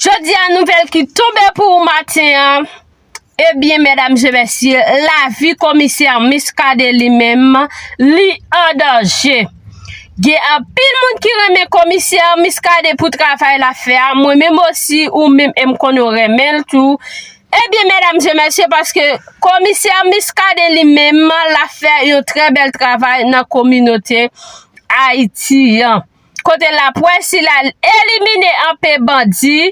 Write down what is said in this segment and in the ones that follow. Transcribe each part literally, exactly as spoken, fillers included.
Jodi a, nouvèl ki tonbe pou ou maten an, ebyen, medam e mesye, lavi komisè Muscadin li menm, li an danje. Gen anpil moun ki renmen komisè Muscadin pou travay l ap fè a. Mwen menm osi, ou menm, e m konnen w renmen l tou. Ebyen, medam e mesye, paske komisè Muscadin li menm, l ap fè yon trè bèl travay nan kominote Ayiti an. Kote l ap wè si l al elimine anpe bandi,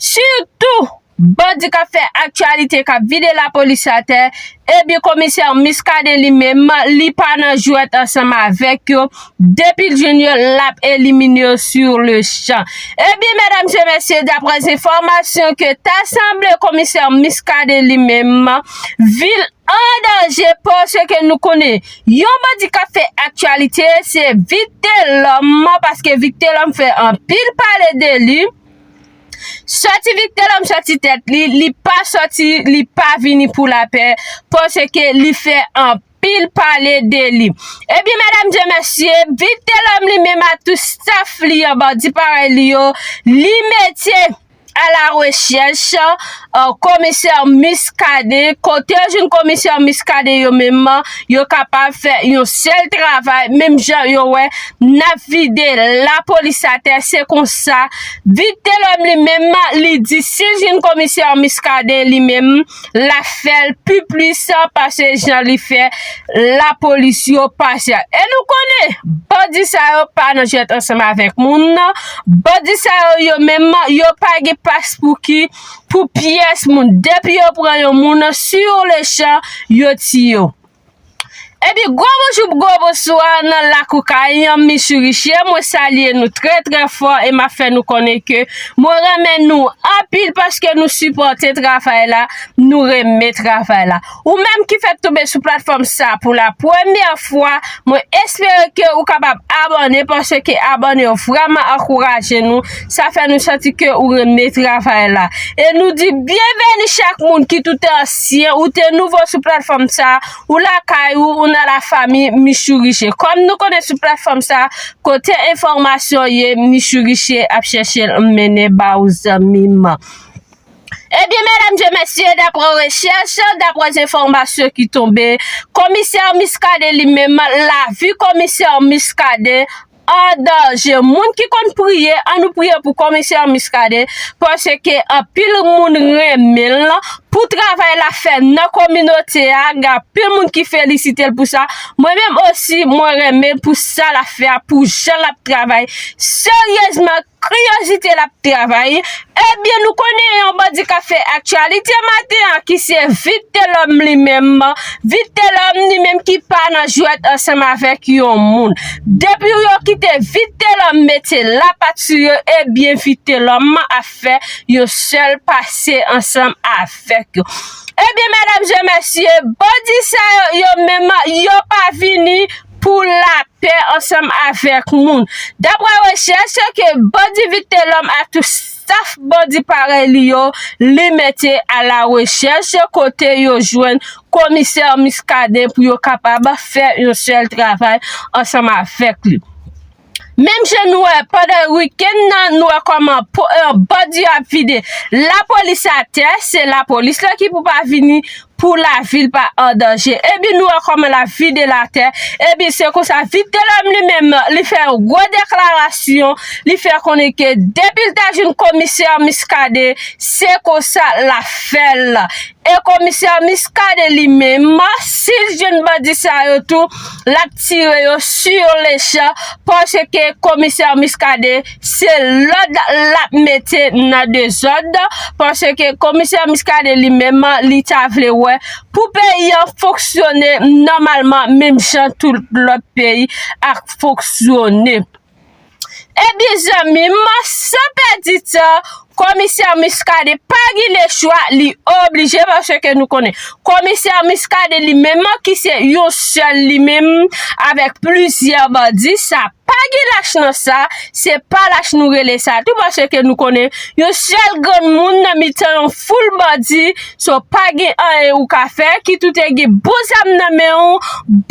sitou bandi k ap fè aktyalite, k ap vide lapolis atè. Ebyen, komisè Muscadin li menm, li pa nan jwèt ansanm avèk yo. Depi l jwenn yo, l ap elimine yo sur le champ. Ebyen, medam e mesye, daprè enfòmasyon ke ta sanble komisè Muscadin li menm, vi l an danje, paske nou konnen yon bandi k ap fè aktyalite, se Vitelhomme, paske Vitelhomme fè anpil pale de li. Sòti Vitelhomme sòti tèt li, li pa sòti, li pa vini pou lapè, paske li fè anpil pale de li. Ebyen, medam e mesye, Vitelhomme li menm ak tout staff li an, bandi parèy li yo, li mete a la rechèch, euh, komisè Muscadin, kote yo jwenn komisè Muscadin yo menm, yo kapab fè yon sèl travay, menm jan yo wè n ap vide lapolis atè, se konsa Vitelhomme li menm, li di si l jwenn komisè Muscadin li menm, l ap fè l pi plis pase jan li fè lapolis yo pase a. E nou konnen, bandi sa yo pa nan jwèt ansanm avèk moun. Bandi sa yo, yo menm, yo pa gen pas pou ki, pou pyès moun. Depi yo pran yon moun, sur le champ, yo tiye w. Epi gwo bonjou, gwo bonswa nan lakou kay Michou Riche. Mwen salye nou trè, trè fò e m ap fè nou konnen ke mwen renmen nou anpil paske nou sipòte travay la, nou renmen travay la. Ou menm ki fèk tonbe sou platfòm sa pou la premyè fwa, mwen espere ke ou kapab abòne paske abòne yo vrèman ankouraje nou. Sa fè nou santi ke ou renmen travay la. E nou di byenveni chak moun ki tout ansyen ou te nouvo sou platfòm sa, ou lakay ou, ou nan lafanmi Michou Riche. Kòm nou konnen sou platfòm sa, kote enfòmasyon ye, Michou Riche ap chèche l mennen ba ou zanmi m. Ebyen, medam e mesye, daprè rechèch, daprè enfòmasyon ki tonbe, komisè Muscadin li menm, lavi komisè Muscadin an danje. Moun ki konn priye, ann nou priye pou komisè Muscadin, paske anpil moun renmen l pou travay l ap fè nan kominote a. Gen anpil moun ki felisite l pou sa. Mwen menm osi, mwen renmen l pou sa l ap fè a, pou jan l ap travay seryezman, kriyozite l ap travay. Ebyen, nou konnen yon bandi k ap fè aktyalite maten an ki se Vitelhomme li menm. Vitelhomme li menm ki pa nan jwèt ansanm avèk yon moun. Depi yo kite Vitelhomme mete lapat sou yo, ebyen, Vitelhomme ap fè yon sèl pase ansanm avèk yo. Ebyen, medam e mesye, bandi sa yo, yo menm, yo pa vini pou lapè ansanm avèk moun. Daprè rechèch ke bandi Vitelhomme ak tout staff bandi parèy li yo, li mete a la rechèch kote yo jwenn komisè Muscadin pou yo kapab fè yon sèl travay ansanm avèk li. Menm jan nou wè pandan wikenn nan, nou wè kòman po-, eh, bandi yo ap vide lapolis atè, se lapolis la ki pou pa vini pou lavi l pa an danje. Ebyen, nou wè kòman l ap vide l atè. Ebyen, se konsa, Vitelhomme li menm, li fè yon gwo deklarasyon, li fè konnen ke depi l ta jwenn komisè Muscadin, se konsa l ap fè l. E komisè Muscadin li menm, si l jwenn bandi sa yo tou, l ap tire yo sur le champ, paske komisè Muscadin, se lòd l ap mete nan dezòd, paske komisè Muscadin li menm, li ta vle wè pou peyi an fonksyone nòmalman, menm jan tout lòt peyi ap fonksyone. Ebyen, zanmi m, san pèdi tan, komisè Muscadin pa gen lechwa, li oblije, paske nou konnen komisè Muscadin li menm, ki se yon sèl li menm, avèk plizyè bandi, sa pa gen lach nan sa, se pa lach nou rele sa tou, paske nou konnen yon sèl granmoun nan mitan yon foul bandi, so pa gen anyen ou ka fè, kit ou te gen bon zam nan men w,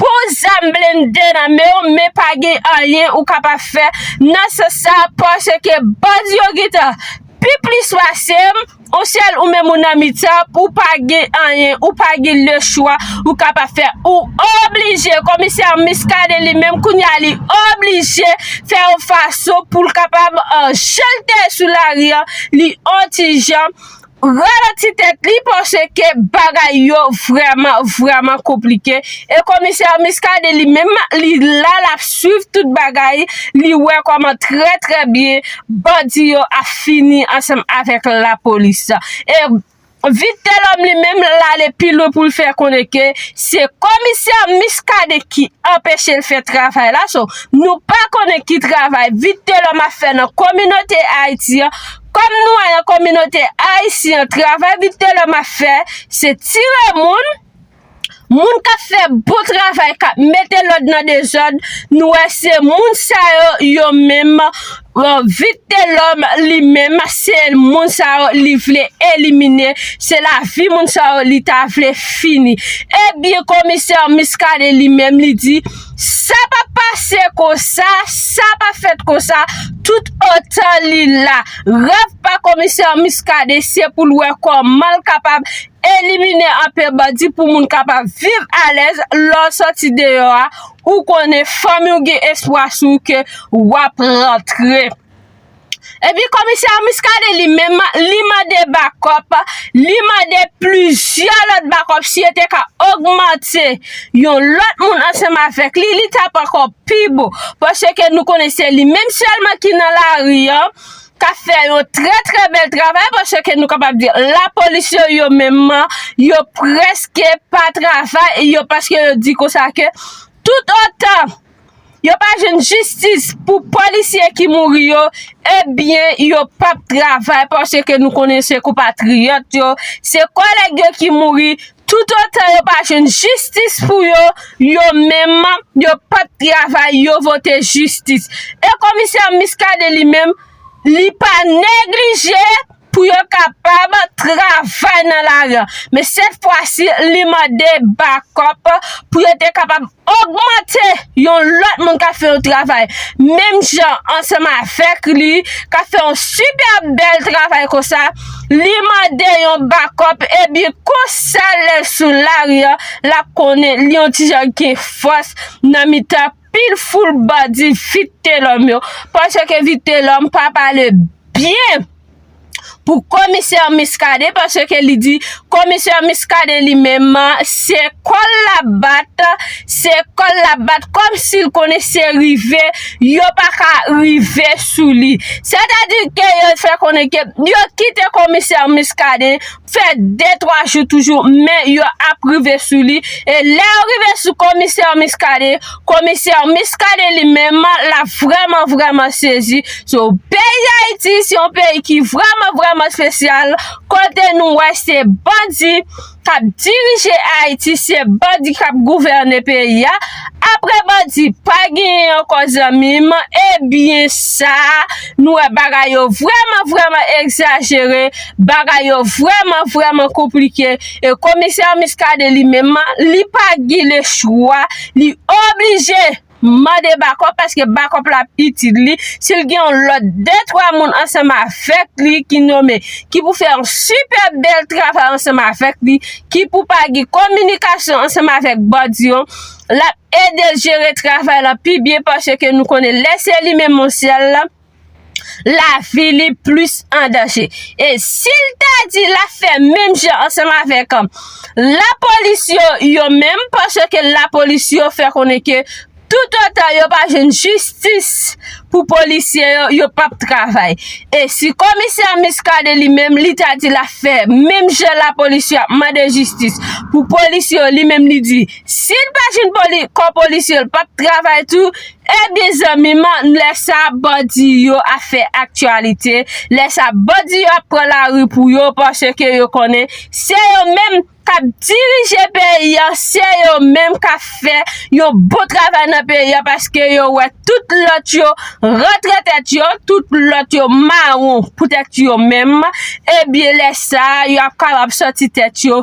bon zam blende nan men w, men pa gen anyen ou kapab fè nan sans sa, paske bandi yo gentan pi plis pase m, yon sèl ou menm ou nan mitan, ou pa gen anyen, ou pa gen lechwa, ou kapab fè, ou oblije. Komisè Muscadin li menm, kounye a, li oblije fè yon fason pou l kapab, euh, jelte sou lari a, li yon ti jan ralanti tèt li, paske bagay yo vrèman, vrèman konplike. E komisè Muscadin li menm, li la, l ap swiv tout bagay, li wè kòman trè, trè byen bandi yo ap fini ansanm avèk lapolis. E Vitelhomme li menm, l ale pi lwen pou l fè konnen ke se komisè Muscadin ki anpeche l fè travay la. So, nou pa konnen ki travay Vitelhomme ap fè nan kominote Ayiti an. Kòm nou wè nan kominote ayisyen an, travay Vitelhomme ap fè, se tire moun, moun k ap fè bon travay, k ap mete lòd nan dezòd, nou wè se moun sa yo, yo menm, euh, Vitelhomme li menm, se moun sa yo li vle elimine, se lavi moun sa yo li ta vle fini. Ebyen, komisè Muscadin li menm, li di, sa pa pase konsa, sa pa fèt konsa, tout otan li la. Rèv pa komisè Muscadin, se pou l wè kòman l kapab elimine anpil bandi pou moun kapab viv alèz. Lè w soti deyò a, ou konnen fanmi w gen espwa sou w ke w ap rantre. Epi komisè Muscadin li menm, li mande bakòp, li mande plizyè lòt bakòp, si yo te ka ogmante yon lòt moun ansanm avèk li, li t ap ankò pi bon. Paske nou konnen se li menm sèlman ki nan lari an, k ap fè yon trè, trè bèl travay, paske nou kapab di lapolis yo, yo menm, yo prèske pa travay, yo, paske yo di konsa ke tout otan yo pa jwenn jistis pou polisye ki mouri yo, ebyen, yo p ap travay, paske nou konnen se konpatriyòt yo, se kòlèg yo ki mouri, tout otan yo pa jwenn jistis pou yo, yo menm, yo p ap travay, yo vote jistis. E komisè Muscadin li menm, li pa neglije pou yo kapab travay nan lari an. Men sèt fwa si, li mande bakòp pou yo te kapab ogmante yon lòt moun k ap fè yon travay menm jan ansanm avèk li, k ap fè yon sipè bèl travay konsa. Li mande yon bakòp, epi konsa lè l sou lari an, l ap konnen li yon ti jan gen fòs nan mitan pil foul bandi Vitelhomme yo. Paske Vitelhomme pa pale byen pou komisè Muscadin, paske li di komisè Muscadin li menm, se kò l l ap bat, se kò l l ap bat, kòmsi l konnen se rive, yo pa ka rive sou li. Sètadi ke yo fè konnen ke yo kite komisè Muscadin fè de, twa jou toujou, men yo ap rive sou li. E lè yo rive sou komisè Muscadin, komisè Muscadin li menm, l ap vrèman, vrèman sezi. So, peyi Dayiti, se yon peyi ki vrèman, vrèman espesyal, kote nou wè se bandi k ap dirije Ayiti, se bandi k ap gouvène peyi a. Apre bandi pa genyen ankò, zanmi m, ebyen sa, nou wè bagay yo vrèman, vrèman egzajere, bagay yo vrèman, vrèman konplike. E komisè Muscadin li menm, li pa gen lechwa, li oblije mande bakòp, paske bakòp la ap itil li. Si l gen yon lòt de, twa moun ansanm avèk li ki nome, ki pou fè yon sipè bèl travay ansanm avèk li, ki pou pa gen kominikasyon ansanm avèk bandi yo, l ap ede l jere travay la pi byen, paske nou konnen lè se li menm yon sèl, lavi li plis an danje. E si l ta di l ap fè menm jan ansanm avèk, um, lapolis yo, yo menm, paske lapolis yo fè konnen ke tout otan yo pa jwenn jistis pou polisye yo, yo p ap travay. E si komisè Muscadin li menm, li ta di l ap fè menm jan lapolis yo ap mande jistis pou polisye yo, li menm li di, si l pa jwenn poli-, kò polisye yo, l p ap travay tou, ebyen, zanmi m, lè sa bandi yo ap fè aktyalite, lè sa bandi yo ap pran lari pou yo, paske yo konnen se yo menm k ap dirije peyi a, se yo menm k ap fè yon bon travay nan peyi a, paske yo wè tout lòt yo rantre tèt yo, tout lòt yo mawon pou tèt yo menm, ebyen, lè sa a, yo ap kapab sòti tèt yo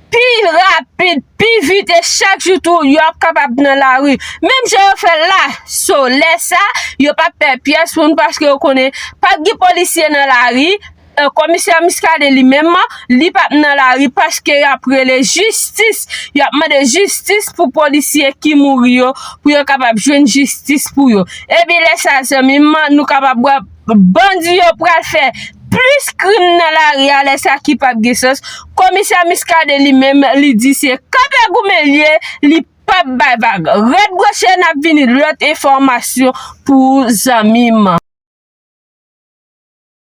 pi rapid, pi vit, e chak jou tou, yo ap kapab nan lari. Menm jan yo fè l la, so, lè sa, yo p ap pè pyès moun, paske yo konnen p ap gen polisye nan lari, eh, komisè Muscadin li menm, li p ap nan lari paske y ap rele jistis. Y ap mande jistis pou polisye ki mouri yo, pou yo kapab jwenn jistis pou yo. Epi lè sa, zanmi m, nou kapab wè bandi yo pral fè plis krim nan lari a, lè sa ki p ap gen sans. Komisè Muscadin li menm, li di se kanpe goumen l ye, li p ap bay vag. Ret branche, n ap vini lòt enfòmasyon pou zanmi m.